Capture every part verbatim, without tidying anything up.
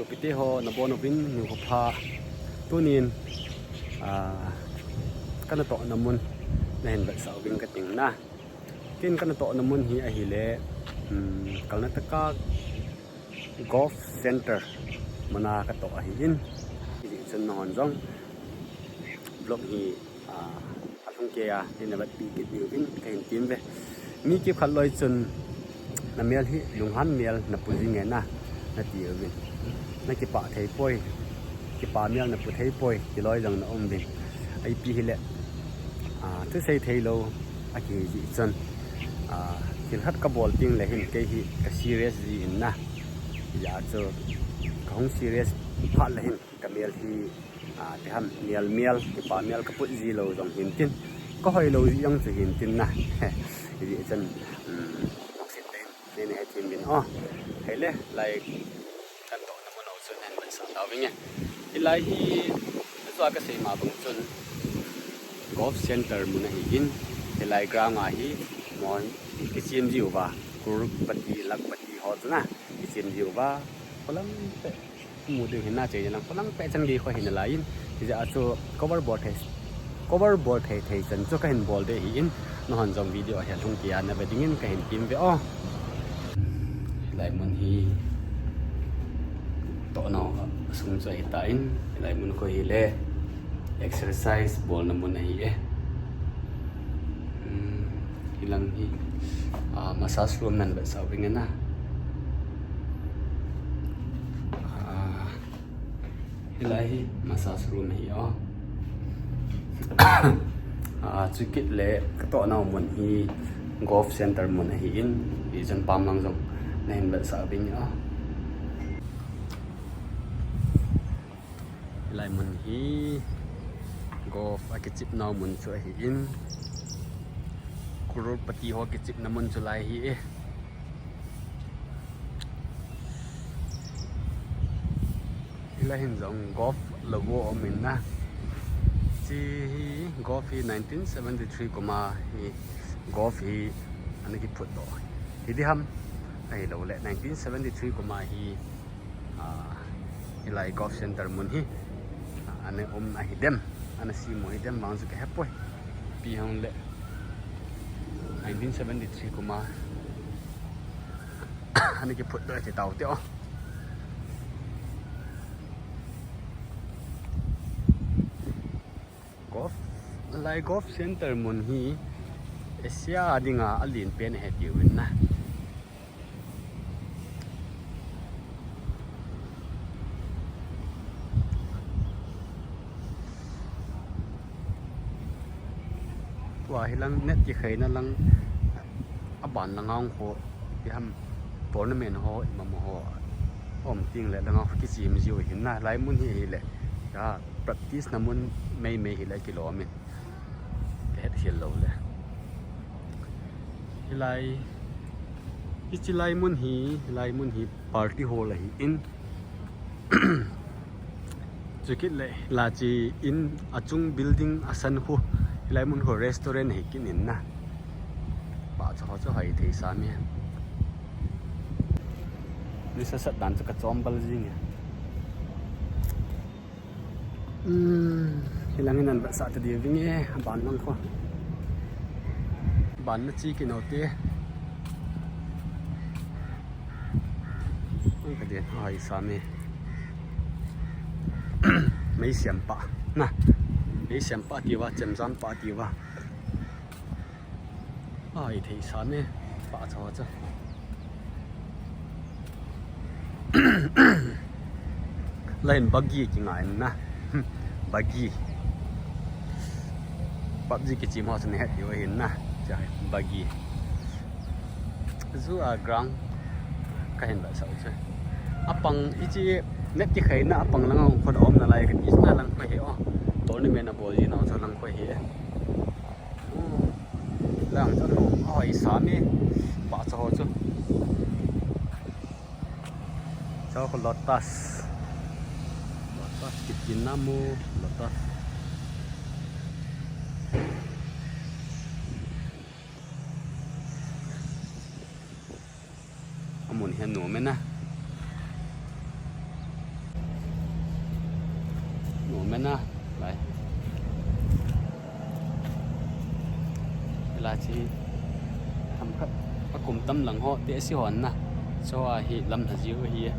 Sopite ho nabonchauvin nikho pha. Tunin, ah, kanatohna mun nahin vetsah uving kating na. Ken kanatohna mun hi ahile, um, Karnataka Golf Center muna katoh ahin. Hijeh chun nahon jong vlog hi, ah, alhung keiya, neina vetpi kit diuvin kahin temuve. Mi kikhat loi chun namel hi lunghan mel napu jinge na, nati uvin. Nakipah thei poi, kipah mel napu thei poi, ti loi jong naum uvin. Ipi hile, ah, thusei theilou akihi jeh chun, ah, thil khat kabol tengle hin kei hi ka serious ji in na. Hijeh chun kahung serious phat le hin kamel hi, ah, ipi ham, mel mel, kipah mel kaput ji lou jong hintin, kahoilou ji jong chu hintin na. Hijeh chun, um, lungset tah in neina hethem uvin o. Hile, lai kanatohna mun ho chu neina vetsah tauvinge. Hilai hi, ajeh a kasei ma bang chun Golf Center mun ahin, hilai ground a hi, mon kichem jiuva, crorepati, lakhpati ho chu na, kichem jiuva, kholang peh mu diu hin na, chei lang kholang peh chan gei kho hi nalai in, hijeh a chu cover bol thei, cover bol thei thei chan chu kahin bol ding ahin, nahon jong video hi alhung keiya nave dingin kahin temuve o. Hilai mun hi tohnau sung chu ahitan, hilai mun kho hile exercise bolna mun ahi e. Hmm, hilang hi, ah, massage room neina vetsah uving na. Ah, hilai hi massage room ahi o. Ah, chukit le katohnau mun hi golf center mun ahin, hijeh chun pam lang jong neina vetsah uving o. Hilai mun hi golf akichepnau mun chu ahin, crorepati ho kichepna mun chu lai hi e. Hilai hin jong golf logo aum in na. Hiche hi golf hi nineteen seventy-three kum a hi golf hi ana kiphutdoh hi diham, ahilouleh nineteen seventy-three kum a hi, ah, hilai golf center mun hi, ah, ana um ahi dem, ana sem u ahi dem vang chu kahepoi. Ipi ham le nineteen seventy-three kum a ana kiphutdoh ahi tao te o. Golf, lai golf center mun hi Asia dinga alen pen ahi tiu vin na. Tua hilang net kikhaina lang, aban langa hung kho, ipi ham, tournament ho, imama ho, um tengle langa kichem jiu hin na, lai mun hi hile, ka practice na mun meimei hile kilom in. Kahet khel lou le. Hilai, hiche lai mun hi, hilai mun hi party hall ahin. Chukit le, hiche in achung building asan khu, hilai mun khu restaurant ahi kit in na. Pahcha ho chu hoi thei sam e. Nisa sat dan chu kachom bal jing e. Hmm, hilang hin neina vetsah ta diu vinge, aban lang khu. Aban na chi kit nau te. Ang ka din, ahoi sam e. Meisiam pa, na. Meisiam pa tiu va, chemjam pa tiu va. Ahoi thei sam e, pahcha chu. Lai in buggy kingai na. Buggy. PUBG kichem ho chu nahet diu ahin na. Cha buggy. Chu a ground kahin vetsah u chu. Apang hiche net kikhaina apang langa hung kho aum nalai kati na lang khu hi o. Tournament abol ji nau chu lang khu hi. Lang chu ahoi sam e, pahcha ho chu. Chu khu Lotus. Lotus kiti na mu, Lotus. Amun hi anom e na. Mena, lai. Ila chi, tham khat, a kum tam lang ho, te si hon na. Cho a hi lam na jiu hi.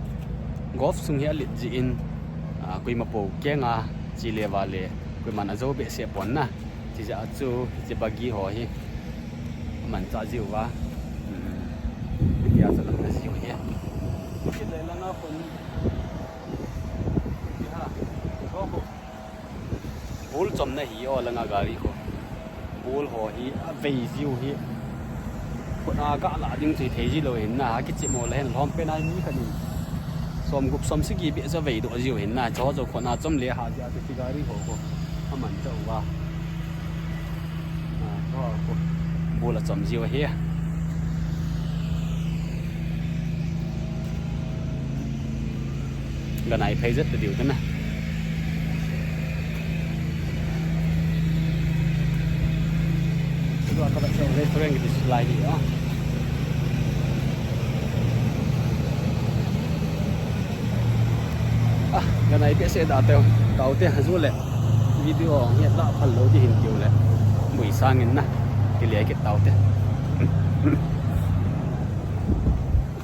Golf sung hi a lit ji in, a, kuima po kenga, chi le va le, kuima na jo be se pon na. Chi ja chu, chi bagi ho hi. Man cha jiu va. Hmm. Tia sa lam na jiu hi. Chi le la na kon. Tia, ko ko. Bul chomna hi o langa gari ko. Bul ho hi a vei jiu hi. Kona ga la ding chui thei ji lo hin na, a kichim mo la hin lhom pe na ni kha ni. Som gup som sigi be sa vei do jiu hin na, cho cho kona chom le ha ja te gari ho ko. A man cha uva. A, ko ko. Bul a chom jiu hi. Ganai phei zet ta diu te na. Tua ka bat restaurant ki lai hi a. Ah, ganai pe se da teu. Tau te hazu le. Video nge la phal lo di hin tiu le. Mui sangin na. Ki le ki tau te.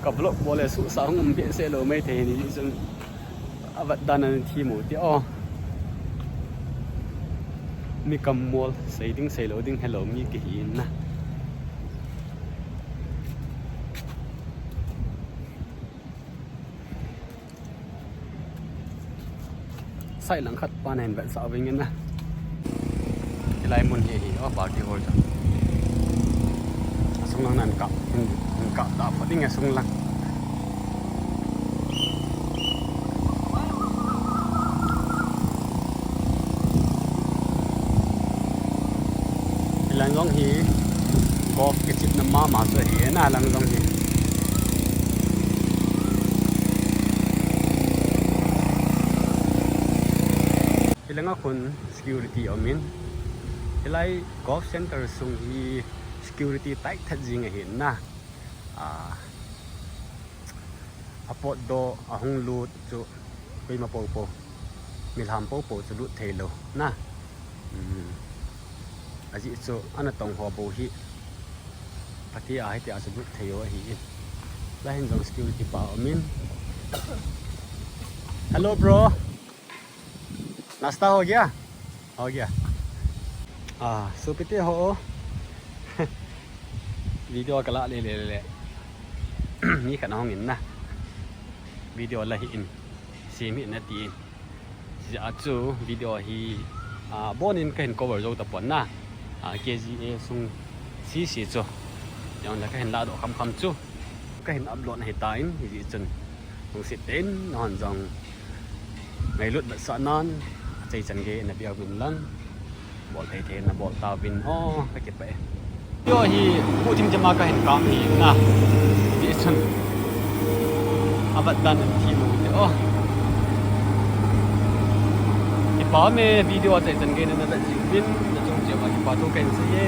Ka vlog bol le su sa hung um pe se lo mai thei ni jong. A vat dan an thi mo ti o. Mi kam mol sei ding sei lo ding hello mi ki hi na. Sai lang khat pa na hin vet sa ving na. Hilai mun hi hi, oh, party hall chu. Sung lang nan kap, hin, hin kap da pa ding a sung lang. Hilang jong hi, golf kichepna mama chu hi, na lang jong hi. Hilanga khun security umin. Hilai golf center sung hi security tight that jing ahin na. A, a potdoh, a hung lut chu koima popo. Milham popo chu lut thei lo na. Hmm. Ajeh chu ana tong ho bou hi. Pati a hiti a chu lut thei u ahi in. Lai hin jong security pa umin. Hello, bro. नाश्ता हो गया? हो गया। Ah, sopite ho. Video ka la le le le. Mi khat na hung in na. Video la hi in. Sem hi na ti in. Hijeh a chu video hi, ah, bon in ka hin cover jou tapon na. Ah, K G A sung sisi chu. Jong la ka hin la doh kham kham chu. Ka hin upload na hi ta in, hijeh chun. Lungset tah in, nahon jong ngailut vetsah nan, achai chan gei na bia uvin lang. Bol thei thei na bol tauvin, oh, ka kipah e. Video hi, pu thim thim a ka hin kam hi na. Hijeh chun. A vat dan in thi mo te, oh. Kipa me video achai chan gei na na vet jing uvin, na chung cheu a kipa thu ka hin sei e.